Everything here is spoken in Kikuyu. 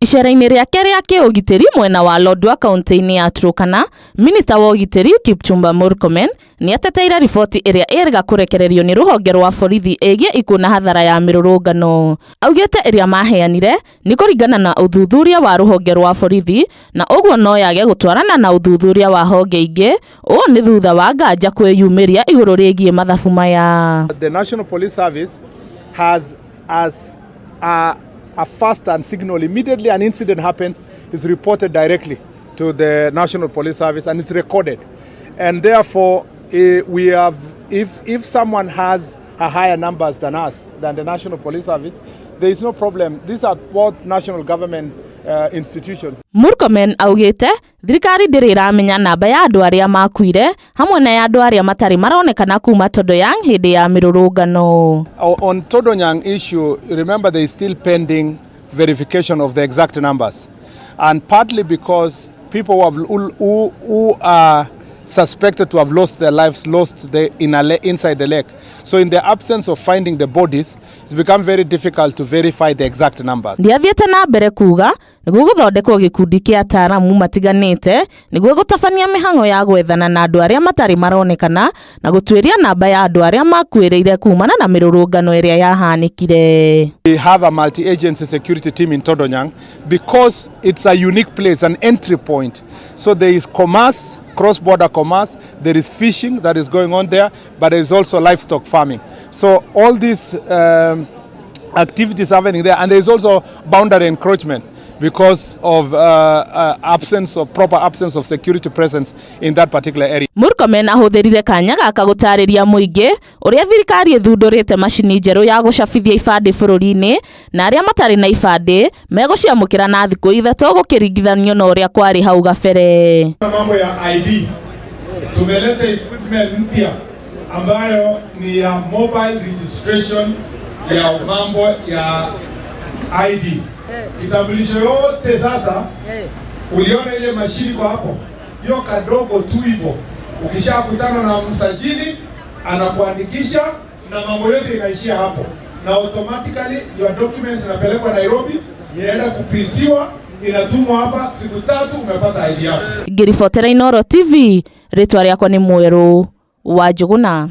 Icera-inĩ rĩake rĩa kĩũgitĩri mwena wa Lodwar kaunti-inĩ ya Turkana, minista wa ũgitĩri Kipchumba Murkomen nĩ ateteire riboti ĩrĩa ĩrĩga kũrekererio nĩ rũhonge rwa borithi ĩgiĩ ikuũ na hathara ya mĩrũrũngano. Augĩte ĩrĩa maheanire nĩ kũringana na ũthuthuria wa rũhonge rwa borithi na ũguo no yage gũtwarana na ũthuthuria wa honge ingĩ. Ũũ nĩ thutha wa nganja kwĩyumĩria igũrũ rĩgiĩ mathabu maya. The National Police Service has as a fast and signal immediately an incident happens is reported directly to the National Police Service and it's recorded. And therefore, we have if someone has a higher numbers than us, than the National Police Service, there is no problem. These are both national government institutions. Murkomen augĩte thirikari ndĩrĩ ĩramenya namba ya andũ arĩa makuire hamwe na ya andũ arĩa matarĩ maronekana kuma Todonyang hĩndĩ ya mĩrũrũngano. On Todonyang issue, remember there is still pending verification of the exact numbers. And partly because people who are suspected to have lost their lives lost inside the lake. So in the absence of finding the bodies, it's become very difficult to verify the exact numbers. Ndiathiĩte na mbere kuga nĩguo gũthondekwo gĩkundi kĩa ataaramu matiganĩte nĩguo gũtabania mĩhang'o ya gwethana na andũ arĩa matarĩ maronekana na gũtuĩria namba ya andũ arĩa makuĩrĩire kumana na mĩrũrũngano ĩrĩa yahanĩkire. We have a multi-agency security team in Todonyang because it's a unique place, an entry point. So there is commerce, cross-border commerce, there is fishing that is going on there, but there is also livestock farming. So all these activities happening there, and there is also boundary encroachment because of absence of proper absence of security presence in that particular area. Murkomen ahũthĩrire kanya gaka gũtarĩria mũingĩ ũrĩa thirikari ĩthundũrĩte macini njerũ ya gũcabithia ibandĩ bũrũri-inĩ na arĩa matarĩ na ibandĩ megũciamũkĩra na thikũ 3 gũkĩringithanio na ũrĩa kwarĩ hau gabere. Mambo ya ID, tumeleta equipment mpya ambayo ni ya mobile registration ya mambo ya ID. Kitambulisho yote sasa, uliona ile mashini kwa hapo, hiyo kadogo tu hivyo, ukishakutana na msajili anakuandikisha na mambo yote inaishia hapo, na automatically your documents inapelekwa Nairobi, inaenda kuprintiwa, inatumwa hapa, siku 3 umepata ID yako. Ngĩribotera Inooro TV, rĩtwa rĩakwa nĩ Mwerũ wa Njũgũna.